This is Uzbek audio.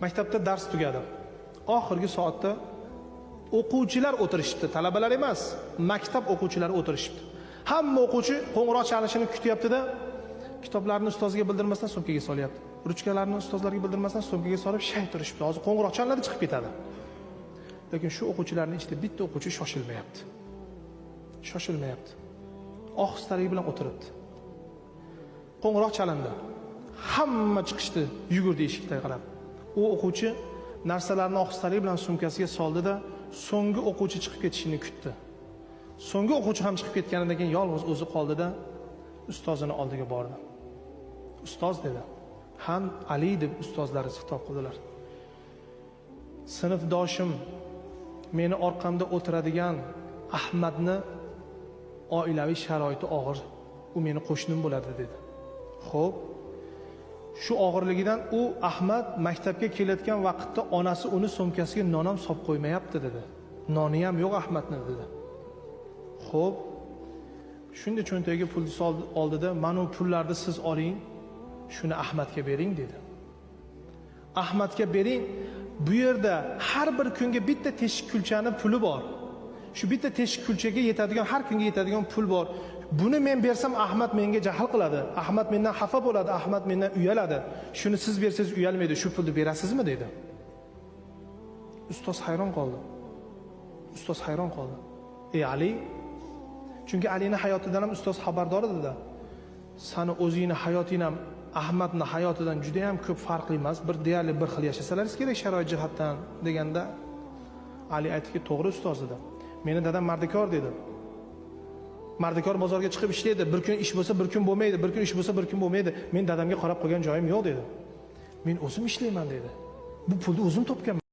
Maktabda dars tugadi. Oxirgi soatda o'quvchilar o'tirishibdi, talabalar emas, maktab o'quvchilari o'tirishibdi. Hamma o'quvchi qo'ng'iroq chalishini kutyapti-da, kitoblarni ustozga bildirmasdan sumkaga solyapti. Ruchkalarni ustozlarga bildirmasdan sumkaga solib shay turishibdi. Hozir qo'ng'iroq chalinadi, chiqib ketadi. Lekin shu o'quvchilarning ichida bitta o'quvchi shoshilmayapti. Shoshilmayapti. Ohistalik bilan o'tiribdi. Qo'ng'iroq chalindi. Hamma chiqishdi, yugurdi eshikka qarab. U o'quvchi narsalarni ohistalik bilan sumkasiga soldi-da, so'nggi o'quvchi chiqib ketishini kutdi. So'nggi o'quvchi ham chiqib ketganidan keyin yolg'iz o'zi qoldi-da, ustozini oldiga bordi. Ustoz dedi. Ham Ali deb ustozlari xitob qildilar. Sinfdoshim, meni orqamda o'tiradigan Ahmadni oilaviy sharoiti og'ir. U meni qo'shnim bo'ladi dedi. Xo'p, shu og'irligidan u Ahmad maktabga kelayotgan vaqtda onasi uni sumkasiga non ham solib qo'ymayapti dedi. Noni ham yo'q Ahmadni dedi. Xo'p, shunda cho'ntagiga pul oldida, "Mana bu pullarni siz oling, shuni Ahmadga bering" dedi. Ahmadga bering. Bu yerda har bir kunga bitta teshik kulchani puli bor. Shu bitta teshik kulchaga yetadigan, har kunga yetadigan pul bor. Buni men bersam Ahmad menga jahl qiladi. Ahmad mendan xafa bo'ladi, Ahmad mendan uyaladi. Shuni siz bersangiz uyalmaydi, shu pulni berasizmi dedi. Ustoz hayron qoldi. Ustoz hayron qoldi. Ey Ali, chunki Alini hayotidan ham ustoz xabardor edi-da. Sani o'zingni hayoting ham Ahmadning hayotidan juda ham ko'p farqli emas, bir deyarli bir xil yashasalaringiz kerak sharoit jihatdan deganda Ali aytdiki, to'g'ri ustoz dedi. Meni dadam mardikor dedi. Mardikor bozorga chiqib ishlaydi, bir kun ish bo'lsa bir kun bo'lmaydi, bir kun ish bo'lsa bir kun bo'lmaydi. Men dadamga qarab qo'ygan joyim yo'q dedi. Men o'zim ishlayman dedi. Bu pulni o'zim topganman.